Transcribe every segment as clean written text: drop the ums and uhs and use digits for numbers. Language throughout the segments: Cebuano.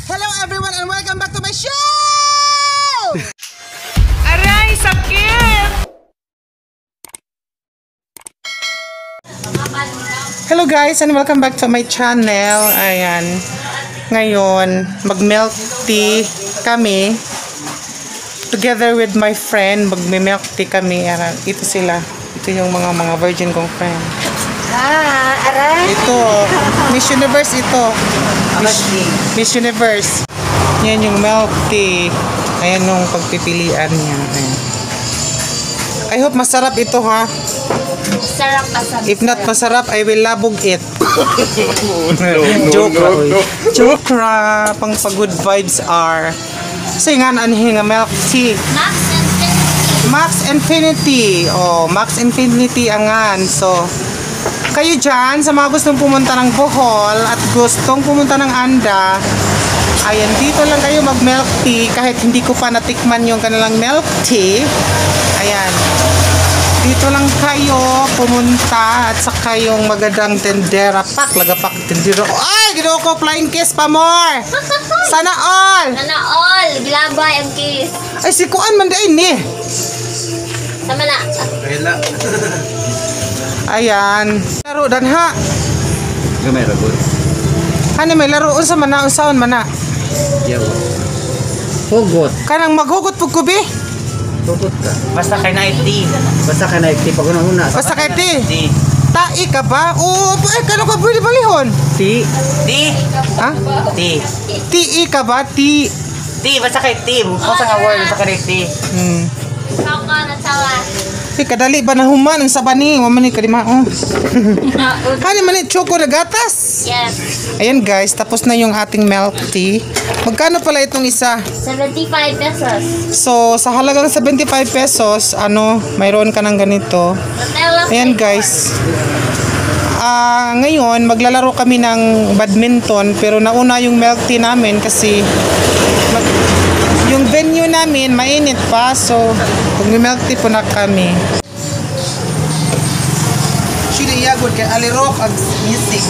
Hello everyone and welcome back to my show! Aray, sakit! Hello guys and welcome back to my channel. Ayan. Ngayon, mag-milk tea kami. Together with my friend, mag-milk tea kami. Ayan, ito sila. Ito yung mga virgin kong friend. Ah, aray! Ito, Miss Universe ito. Miss Universe. Yan yung milk tea. Ayan yung pagpipilian niya. Ayan. I hope masarap ito ha. Sarap pa sa If not masarap, I will labog it. Joke ra, oy. Joke ra. Pang pa good vibes are. Kasi nga anhi nga milk tea. Max Infinity. Max Infinity. Oh, Max Infinity angan. So, kayo dyan, sa mga gustong pumunta ng Bohol at gustong pumunta ng Anda, ayan, dito lang kayo mag milk tea kahit hindi ko pa natikman yung kanilang milk tea. Ayan. Dito lang kayo pumunta at saka yung magandang tendera. Pak, lagapak tendera. Ay, ginoo ko, flying kiss pa more. Sana all. Sana all. Gilabay ang kiss. Ay, si Kuan man din ni. Sama na. Ayan. Laro dan ha. Gamay ra gud. Ano may laro unsa man na unsaon man na. Yaw. Hugot. Kanang maghugot pug kubi. Hugot ka. Basta kay night tea. Basta ka na ti pag una. Basta kay ti. T. Tai ka ba? Oo, eh kano ka pwede balihon? Ti. T. Ha? T. Ti ka ba? Ti. T. Basta kay T. Basta nga word. Basta kay T. Saka na sawa. Eh, kadali ba na human ang sabani? Wa man ni kadimao. Hani man ni choco na gatas. Yes. Ayan guys, tapos na yung ating milk tea. Magkano pala itong isa? 75 pesos. So, sa halagang 75 pesos, ano, mayroon ka ng ganito. Nutella. Ayan guys. Ah, ngayon maglalaro kami ng badminton pero nauna yung milk tea namin kasi yung venue namin mainit pa, so mag-milk tea po na kami. Sino iyagod kay Ali Rock ag music.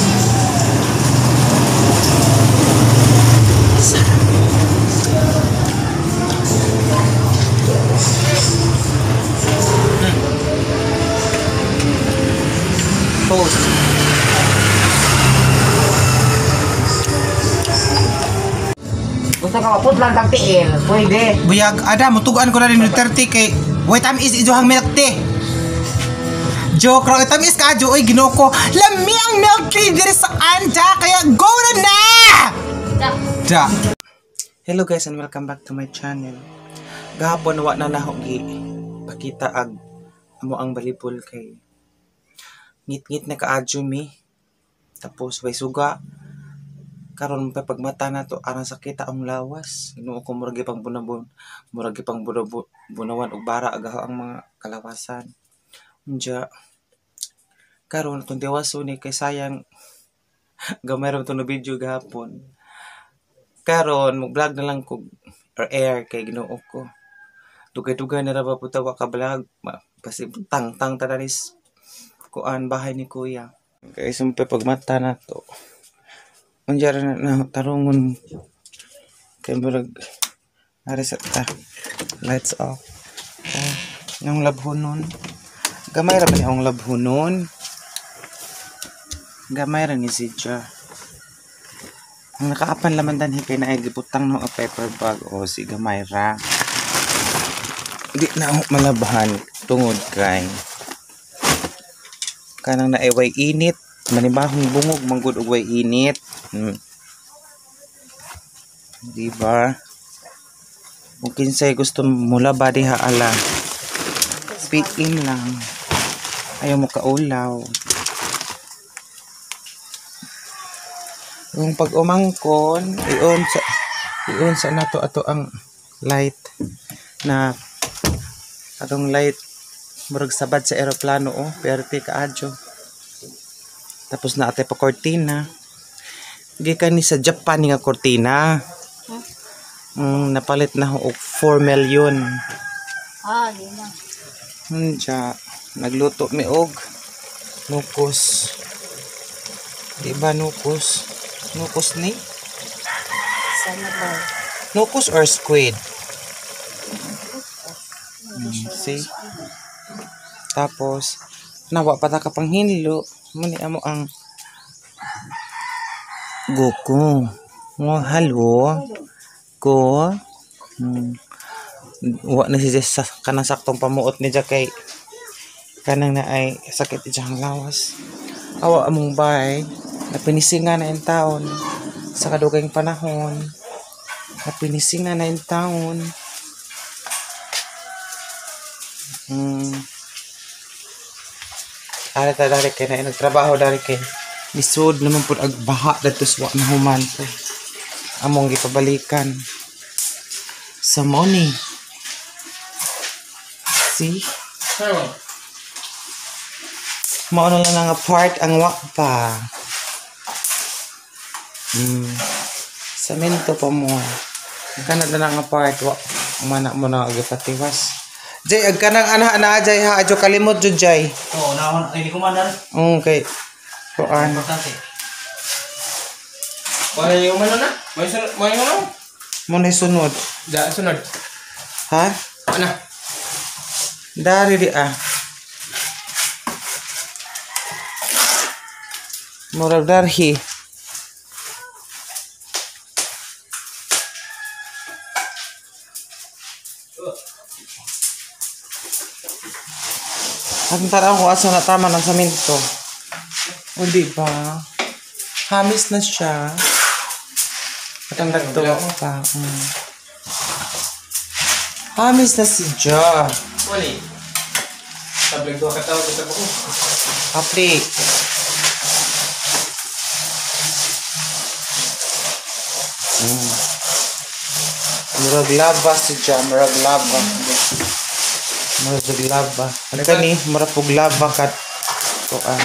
Toast. Gusto ka maputlan kang tiil. Pwede. Buyag ada mutugan ko na rin Duterte kay wait time is ijohang milk tea. Joke ra tamis ka jo oy Ginoo ko. Lami ang milk tea diri sa Anda kaya go na na. Da. Da. Hello guys and welcome back to my channel. Gahapon wa na naho gi pakita ag amo ang balibol kay ngit-ngit na kaadyo mi. Tapos way suga. Karon pa pagmata na to aron sakita ang lawas. Ginoo ko murag pang bunabon, murag pang bunawan og bara agaho ang mga kalawasan. Unja karon atong diwaso ni kay sayang gamay ra to na video gahapon. Karon mo-vlog na lang kog or air kay Ginoo ko. Dugay-dugay na ra ba pud wa ka vlog. Kasi tang-tang ta dalis kuan bahay ni kuya. Kay sumpe pagmata na to. Unja ra na tarungon kay murag ari sa ta. Lights off. Oh, yung labhonon. Gamay ra ba ni ang labhonon? Gamay ra ni siya. Ang nakaapan laman danhi kay naay gibutang no a paper bag o si gamay ra. Di na ako malabhan tungod kay kanang naay way init, manibahong bungog manggod og way init. Di ba? Kung kinsay gusto mulaba diha ala. PM lang. Ayaw mo kaulaw. Yung pag umangkon, ion sa nato ato ang light na atong light murag sabad sa eroplano oh, perti kaadyo. Tapos na ate pa kortina. Gikan ni sa Japan nga kortina. Napalit na ho og 4 million. Ah, di na. Unja, nagluto mi og nukos. Di ba nukos? Nukos ni? Sana ba? Nukos or squid? See? Tapos, nawa pa ta ka panghinlo. Muni amo ang Goku. Mo halo. Ko. Wa na si Jess sa kanang saktong pamuot ni Jack kay kanang na ay sakit iyang lawas. Awa among bay. Napinisingan na in taon sa kadugayng panahon. Napinisingan na in taon. Ara ta dari kay na nagtrabaho dari kay lisod naman pud ag baha dadto sa wa na human so among gipabalikan sa money. See? Mao na lang nga part ang wa pa. Samento pa mo. Kana na lang nga part wa mana mo na gipatiwas. Jay, ag kanang ana na jay ha, adyo kalimot jud jay. Oo, naon ay di ko man. Okay. Kuan. Importante. Wala yung man na? May sunod, may ano? Mo na sunod. Da sunod. Ha? Ana. Dari di ah. Murag darhi. Ang taraw ko asa na tama ng saminto. O di ba? Hamis na siya. At ang nagtuwa pa. Hamis na si Ja. Wali. Tablag duha ka tawo sa ko. Apli. Murag lava si Ja. Murag lava. Murag lava. Ang kani, murag pug lava kat. Kuan.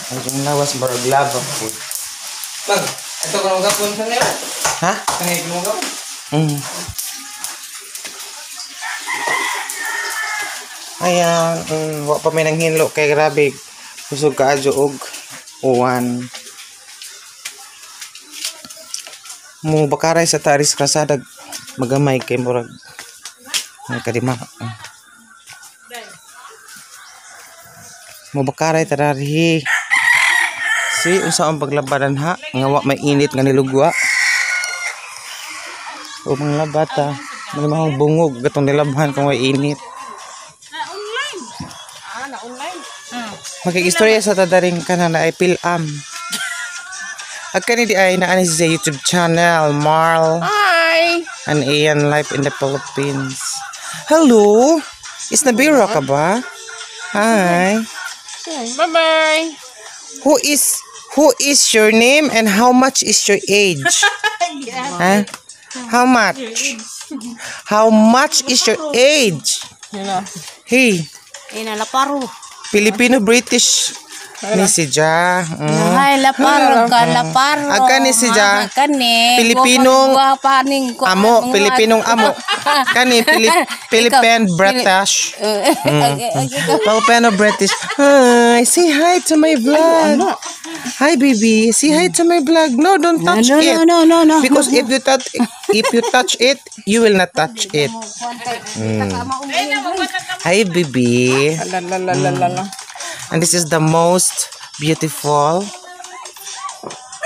Ang yung lawas, murag lava po. Bang, ito ko gapon sa niya. Ha? Tangay ko gapon. Ayan, wa pa may nanghinlo kay grabe. Kusog kaadyo og uwan. Mo bakaray sa taris krasada magamay kay murag may kadima. Mo bakaray tararhi. Si unsa ang paglabadan ha? Nga wa may init nga nilugwa. O mga labata, may mga bungog gatong nilabhan kung may init. Makikistorya sa tadaring ka na ay pilam. At kani di ay naani sa YouTube channel, Marl. Hi. And Ian Life in the Philippines. Hello! Is Nabira ka ba? Hi. Bye-bye. Who is your name and how much is your age? Huh? How much? How much is your age? Hey, Inalaparo. Filipino British ni si Ja. Ay, laparo ka, laparo. Agka ni si Ja. Kani. Pilipinong amo, Pilipinong amo. Kani Philippine British. Filipino British. Hi, say hi to my vlog. Hi baby, say hi to my vlog. No, don't touch it. No. Because if you touch it, you will not touch it. Hi baby. And this is the most beautiful.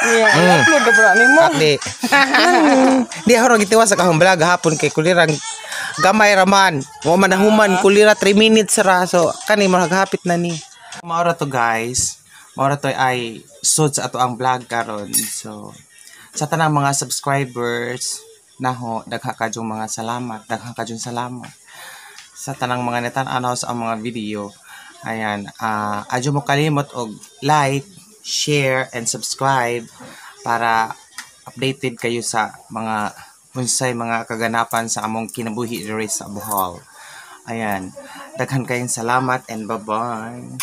Yeah, upload na pala nimo. Ate. Di ako gitiwa sa kahong vlog hapon kay kulirang gamay raman. Wa man nahuman kulira 3 minutes ra. So kani mo haghapit na ni. Maura to guys. Maura to ay sud sa ato ang vlog karon. So sa tanang mga subscribers naho dagha kadyong mga salamat, dagha kadyong salamat sa tanang mga natan-anaw sa ang mga video. Ayan, adyo mo kalimot og like, share and subscribe para updated kayo sa mga unsay mga kaganapan sa among kinabuhi diri sa Bohol. Ayan, daghan kayong salamat and bye-bye.